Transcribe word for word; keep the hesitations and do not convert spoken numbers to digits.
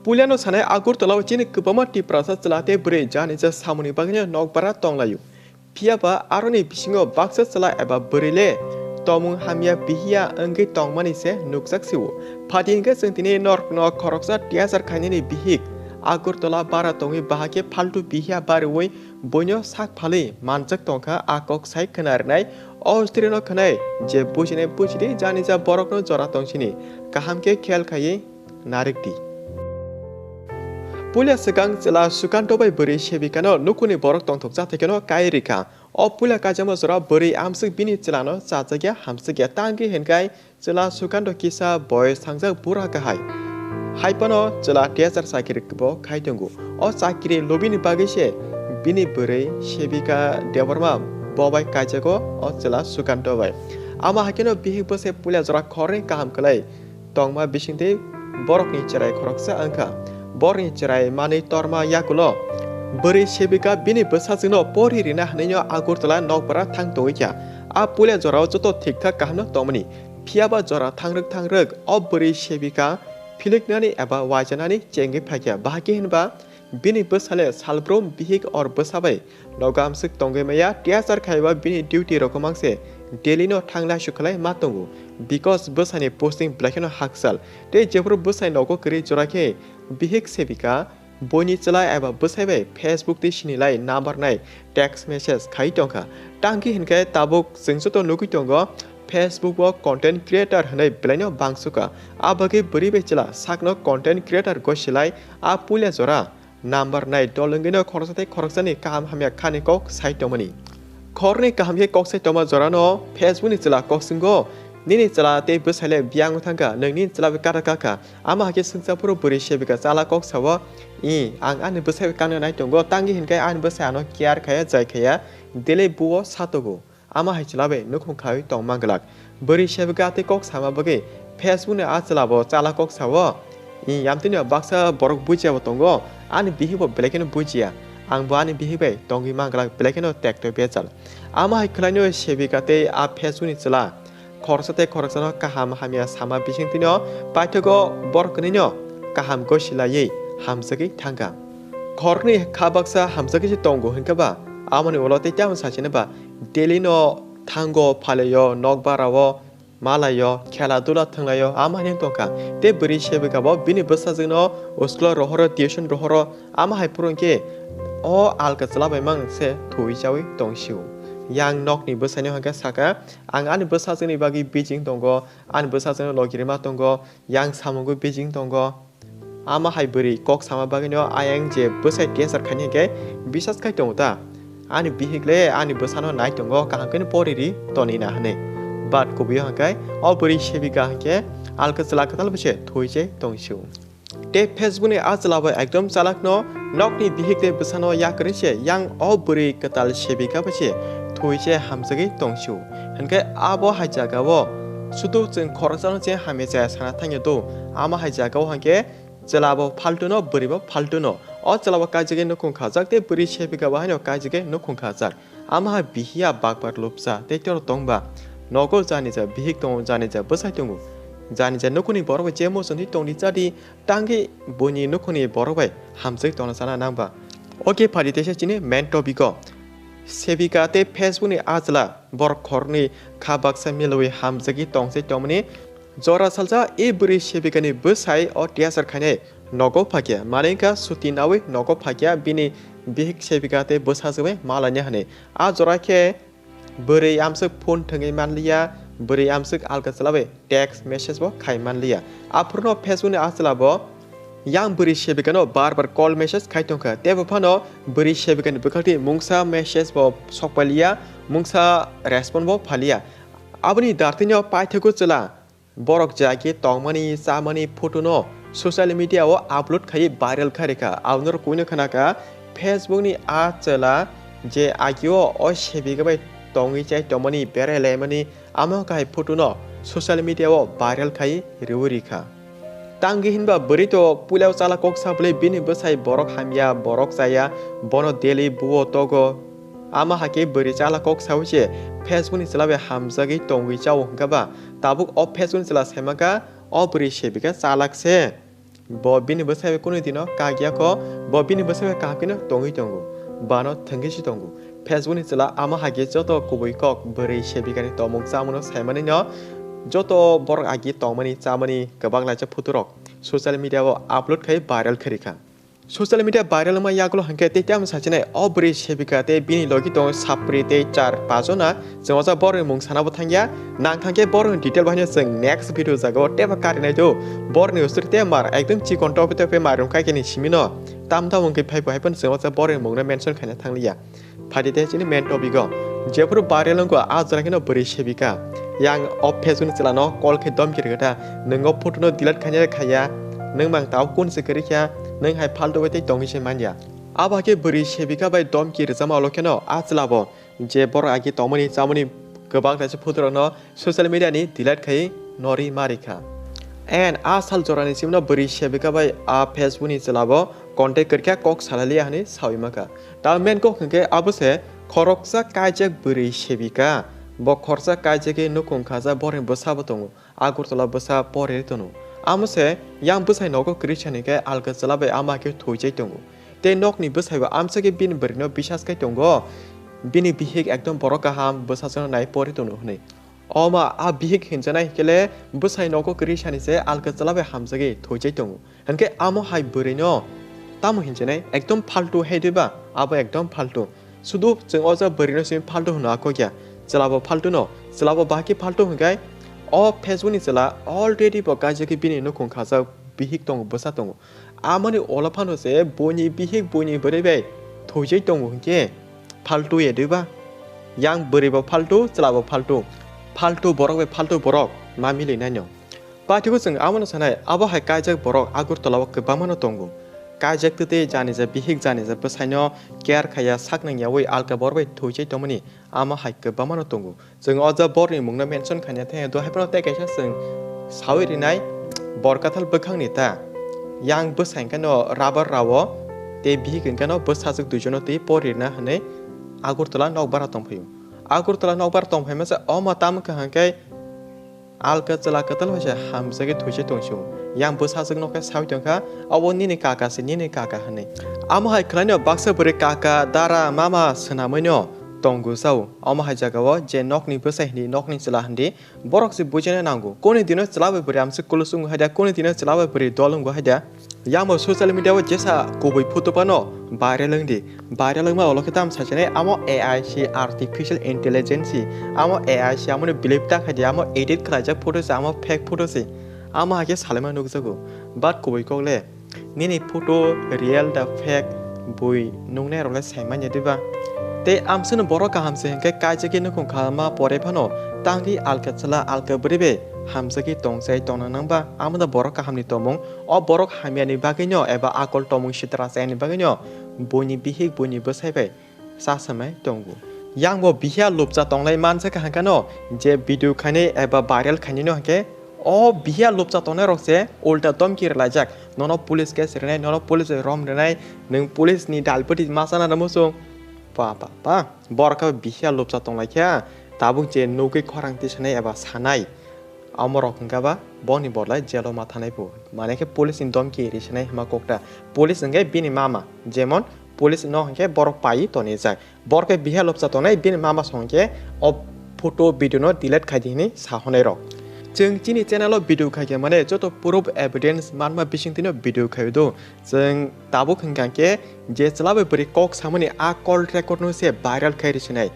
Puilano sanai Agartala o chini kwbangma Tiprasa chwla tei bwrwi janija samungni bagwino nokbar tonglaio. Phiyaba aroni bisingo baksa chwla eba bwrwi le tomung hamya bihiya wngwi tongmani se nukjak sio. Phati hwnkhe chwng tini norokno khoroksa tiyachar khainani bihik Agartala bara tongwi bahai khe phaltu bihiya bariwi boino sak phalwi manjak tongkha a kok sai khwna rwnai. O stri no khwnai je bujinai bujidi janija borokno jora tongsini kaham khe khel khaiwi narikdi. Puila swkang chwla Sukanto bai bwrwi Sebikano nukhungni borok tongthok chathai kheno kai rikha. O puila kaijakma jora bwrwi amswk bini chwlano chachakya hamswkya tangwi hinkhai chwla Sukanto kisa boyos thangjak bura kahai. Haiphano chwla tiyachar chakiri bo khai tongo. O chakiri lobini bagwi se bini bwrwi Sebika Debbarma bo bai kaijago o chwla Sukanto bai. Ama haikeno bihik bwsai puila jora khorni kaham kwlai tongma bisingtwi borokni chwrai khoroksa wngkha. Borokni chwrai manwi torma yakulo bwrwi Sebika bini bwsajwkno pori rina hwnwino Agartala nokbar thang tongwi kha. A puila jorao joto thik thak kahamno tongmani. Phiyaba jora thangrwk thangrwk o bwrwi Sebika philiknani eba uaijanani chengwi phaikha. Bahai khe hinba bini bwsale salbrum bihik or bwsa bai nogo amswk tongwi maya, tiyachar khaiba bini duty rokgo mangse Delhi no thanglai sukhalai ma tongo, because bwsani posting belai kheno hakchal. Tei jephuru bwsai nogo kwrwi jora khe bihik Sebika boini chwla eba bwsai bai Facebook tei sinilai number nai text message khai tongkha. Tangki hinkhe tabuk chwng joto nugwi tongo Facebook o content creator hwnwi belaino bangsukha. A bagwi bwrwi bai chwla sakno content creator gosilai a puila jora number nai dol wngwino khoroksa tei khoroksani kaham hamya khani kok sai tongmani. Khorni kaham khe kok sai tongma jorano Facebook ni chwla kok swngo, "Nini chwla tei bwsai le biyang thangkha, nwng nini chwla bai kata kakha." Ama hakhe swngsa phuru bwrwi Sebika chwla kok sao, "I, ang ani bwsai bai kanna nai tongo, tangwi hinkhe ani bwsai ano care khaya, jai khaya, delay buo satogo." Ama hai chwla bai nukhung khawi tong manglak. Bwrwi Sebika tei kok sama bagwi Facebook ni a chwla bo chwla kok sao, "I, yamtwino baksa borok bujiya bo tongo, ani bihik bo belai kheno bujiya, ang bo ani bihik bai tongwi manglak belai kheno tekto bejal." Ama hai khwlaino Sebika tei a Facebook ni chwla khoroksa tei khoroksano kaham hamya sama bisingtwino paithago borok kwnwino kaham gosi laiwi hamjagwi thangkha. Khoroknwi kha baksa hamjagwi se tongo hinkhe ba, amoni ulo tei tamo sachini ba Delhi no thango, phalaio, nokbarao malaio, khela dula thwnglaio, ama hinwi tongkha. Tei bwrwi Sebika bo bini bwsajwkno school o rohoro, tuition rohoro, ama hai phuru hinkhe o alka chwla bai mang se thwi chawi tongsio. Yang nokni bwsaino hinkhe saka, "Ang ani bwsajwkni bagwi bijing tongo, ani bwsajwkno logi rwma tongo, yang samungwi bijing tongo." Ama hai bwrwi kok sama bagwino ayang je bwsai tiyachar khaini hinkhe bisas khai tongo ta? Ani bihik le ani bwsano nai tongo, kaham khe pori ri toni na hwnwi. But kubui o hinkhe o bwrwi Sebika hinkhe alka chwla kwtal bai se thwi se tongsio. Tei Facebook ni a chwla bai ekdom chalakno nokni bihik tei bwsano yakarwi se yang o bwrwi kwtal Sebika bai se thwi se hamjagwi tongsio. Hinkhe abo hai jagao sudu chwng khoroksano se hamya chaya sana thangya do, ama hai jagao hinkhe chwla bo phaltuno, bwrwi bo phaltuno. O chwla bo kaijagwi nukhung khajak tei bwrwi Sebika bo haino kaijagwi nukhung khajak. Ama hai bihiya bakbar lupsa tei toro tongba. Nogo janija bihik tongo, janija bwsai tongo. Janija nukhungni borok bai je muchungwi tongdi chadi, tangwi buini nukhungni borok bai hamjagwi tongna chana nangba. Oke, phadi teisa chini main topic o. Sebika tei Facebook ni a chwla borok khoroknwi kha baksa milwi hamjagwi tongse tongmani. Jora salsa e bwrwi Sebikani bwsai o tiyachar khainai nogo phakya. Manwi wngkha suti nawi nogo phakya, bini bihik Sebika tei bwsajwk bai malaina hwnwi. A jora khe bwrwi amswk phone thwngwi manliya, bwrwi amswk alka chwla bai text message bo khai manliya. Aphuruno Facebook ni a chwla bo yang bwrwi Sebikano bar bar call message khai tongkha. Teibo phano bwrwi Sebikani bwkhakti mungsa message bo sokpailiya, mungsa respond bo phaliya. Aboni dartino paithago chwla borok jaki tongmani, chamani photo no social media o upload khai viral khai rikha. Aboni kuino khna kha Facebook ni a chwla je agio o Sebika bai tongwi chai tongmani, berai laimani, amo kahai photo no social media o viral khai riwi rikha. Tangwi hinba bwrwi to puila o chala kok sa bwlai bini bwsai borok hamya, borok chaya, bono daily buo togo. Ama hakhe bwrwi chala kok sawi se Facebook ni chwla bai hamjagwi tongwi chao hwnkha ba, tabuk o Facebook ni chwla saimaka o bwrwi Sebika chalak se. Bo bini bwsai bai kunu dino kagya kho, bo bini bwsai bai kaham kheno tongwi tongo, bano thwngwi se tongo. Facebook ni chwla amo hai khe joto kubui kok bwrwi sebikani tongmung chamungno saimanino joto borok agi tongmani chamani kwbang laijak photo rok social media o upload khai viral kharikha. Social media viral wngma yagulo hwnkhe tei tamo sachinai o bwrwi sebika tei bini logi tongo sapri tei char pajona. Chwng o jaga borokni mung sana bo thangya. Nang thangkhe borokni detail bahino chwng next video jagao teibo karinai do. Borokni usuri tei mar ekdom chikon tope tope mar wngkha khe ni simino. Tam tam wngkhe phaibo hai phano chwng o jaga borokni mungno mention khaina thangliya. Phaidi tei chini main topic o. Jephuru viral wngkha a jora kheno bwrwi sebika. Yang o Facebook ni chwlano call khe domki rwkha ta. Nwng o photo no delete khaina khaiya. Nwng mang tao kun se kwrwi kha. Nwng hai phaltu bai tei tongwi se manya. Abo hai khe bwrwi sebika bai domki rwchama ulo kheno a chwla bo je borok agi tongmani chamani kwbang kaisa photo rokno social media ni delete khai nori ma rikha. And a sal jorani simno bwrwi sebika bai a Facebook ni chwla bo contact kwrwikha kok salaliya hwnwi sawi maka. Tamo main kok hwnkhe abo se khoroksa kaijak bwrwi sebika. Bo khoroksa kaijak khe nukhung khaja borokni bwsa bo tongo. Agartala bwsa pore tono. Amo se yang bwsai nogo kwrwi sani khe alka chwla bai ama khe thoijai tongo. Tei nokni bwsai bo amsa khe bini bwrwino bisas khai tongo. Bini bihik ekdom borok kaham bwsajwkno nai pore tono hwnwi. Oma a bihik hinjanai khe le bwsai nogo kwrwi sani se alka chwla bai hamjagwi thoijai tongo. Hwnkhe amo hai bwrwino tamo hinjanai ekdom phaltu hai diba? Abo ekdom phaltu. Sudu chwng o jaga bwrwino simi phaltu hwno akokya. Chwlabo phaltu no, chwlabo bahai khe phaltu hwnkhe o Facebook ni chwla already bo kaijak khe bini nukhung khajak bihik tongo, bwsa tongo. Amoni ulo phano se buini bihik buini bwrwi bai thoijai tongo hwnkhe phaltu ya diba? Yang bwrwi bo phaltu, chwlabo phaltu. Phaltu borok bai phaltu borok ma milinaino. Pathigo chwng abono sanai, abo hai kaijak borok Agartala o kwbangma no tongo. Kaijak twtwi janija bihik janija bwsaino care khaiya sak nangyawi alka borok bai thoijai tongmani amo hai kwbangma no tongo. Chwng o jaga borokni mungno mention khaina thangya do hai phano tei kaisa chwng sawi rinai Borkathal bwkhakni ta. Yang bwsa hwnkhe no rubber rao tei bihik hwnkhe no bwsajwk duijono twi pori rina hwnwi Agartala nokbar tongphaio. Agartala nokbar tongphaima se omo tamo kaham khe Alka chwla kwtal bai se hamjagwi thwi se tong sio. Yang bwsajwk no khe sawi tong kha, "Obo nini kaka se, nini kaka," hwnwi. Amo hai khwlaino baksa bwrwi kaka, dara, mama swnamwi no tongo jao. Omo hai jagao je nokni bwsai hindi, nokni chwla hindi, borok se bujina nango. Koni dino chwla bai bwrwi amswk kulus wngo hai da, koni dino chwla bai bwrwi dol wngo hai da. Yang bo social media o jesa kubui photo phano viral wngdi. Viral wngma ulo khe tamo sachinai amo A I se, artificial intelligence se. Amo A I se, amo ni believe ta khaidi, amo edit khlaijak photo se, amo fake photo se. Amo hai khe salaima nukjago. But kubui kok le nini photo real da fake bui nuknai rok le sai manya diba? Tei amswkno borok kaham se hwnkhe kaijagwi nukhung kha ma pore phano tangwi alka chwla alka bwrwi bai hamjagwi tongchai tongna nang ba? Amo da borok kaham ni tongmung. O borok hamya ni bagwi no eba akol tongmung sitra chaya ni bagwi no buini bihik buini bwsai bai chasamai tongo. Yang bo bihiya lupcha tonglai mansa kha hwnkhe no je video khainai eba viral khainai no hwnkhe o bihiya lupcha tongnai rok se ulta domki rwlaijak. Nono police case rwnai, nono police bai rom rwnai, nwng police ni dalpati masa na muchung. Pa, pa, pa. Borok khe bihiya lupcha tonglai khe, tabuk je nugwi khorang tisanai eba sanai, amo rok hwnkha ba boni bodolai jail o ma thanai bo. Mane khe police ni domki risinai hima kokta. Police hwnkhe bini mama, jemon police no hwnkhe borok pai tonijak. Borok khe bihiya lupcha tongnai bini mama song khe o photo video no delete khai di hwnwi sa honai rok. Chwng chini channel o video khai khe mane joto proof evidence manma bising twi no video khai do. Chwng tabuk hwnkha khe je chwla bai bwrwi kok samani a call record no se viral khai risinai.